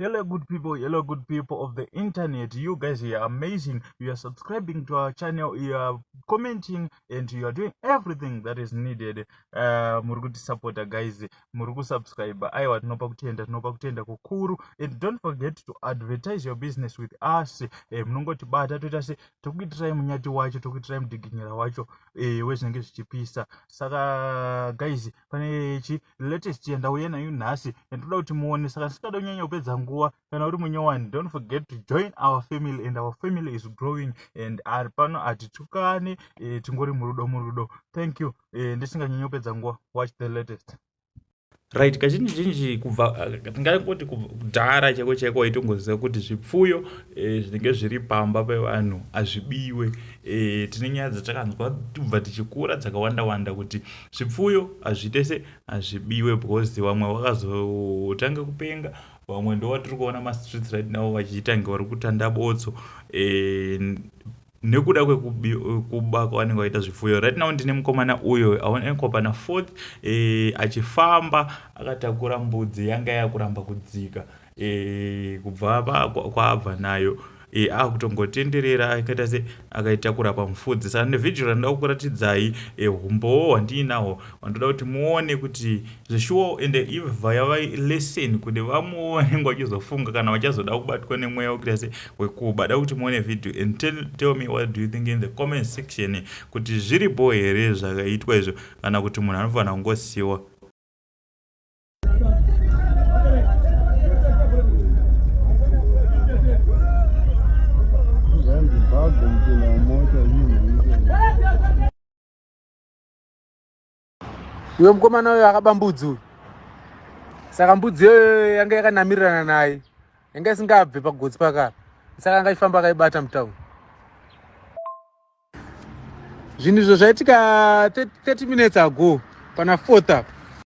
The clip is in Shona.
Hello good people, hello good people of the internet. You guys are amazing. You are subscribing to our channel, you are commenting and you are doing everything that is needed. Muri kutisupporta guys, muri kusubscribe. Aiwa tinopa kutenda, tinopa kutenda kukuru. And don't forget to advertise your business with us. Munongotibata toita se tokuitirai munyati wacho, tokuitirai mudiginyira wacho wezvinenge zvichipisa. Saka guys, pane chi latest yandauya nayo nhasi yandoda kuti muone. Saka ndisingada kunyanya kupedza nguva, kana uri munyowani, don't forget to join our family, and our family is growing, and ari pano hatitukane, tingori murudo murudo. Thank you. Ndisinganyanya kupedza nguva, watch the latest. Right, kazhinji zhinji kubva tingangoti kudhara chaiko chaiko waitongoziva kuti zvipfuyo zvinenge zviri pamba pevanhu hazvibiwe. Tine nyaya dzatakanzwa kubva tichikura dzakawanda wanda kuti zvipfuyo hazviite se hazvibiwe, because vamwe vakazotanga kupenga, vamwe ndo vatiri kuona mastreets right now vachiita nge vari kutanda botso nekuda kwekuba kwavanenge vaita zvipfuyo. Right now ndine mukomana uyo aonekwa pana fourth achifamba akatakura mbudzi yanga yakuramba kudzika kubva kwaabva nayo, akutongotenderera akaita se akaitakura pamufudzi. Saka nevhidhiyo randoda kukuratidzai, humbowo hwandiinahwo wandoda kuti muone kuti zveshuwa, ende ibva yava lesson kuti vamwewo vanenge vachizofunga kana vachazoda kubatwa nemweya wekuita se wekuba. Da kuti muone vhidhiyo and tell me what do you think in the comment section, kuti zviripo here zvakaitwa izvo kana kuti munhu anofanira kungosiyiwa. Uyo mukomana uyo akaba mbudzi uyu. Saka mbudzi iyoyo yanga yakanamirirana naye, yanga isingabve pagotsi pakapa, saka anga achifamba akaibata mutauni. Zvinhu izvo zvaitika 30 minutes ago pana fourth apa.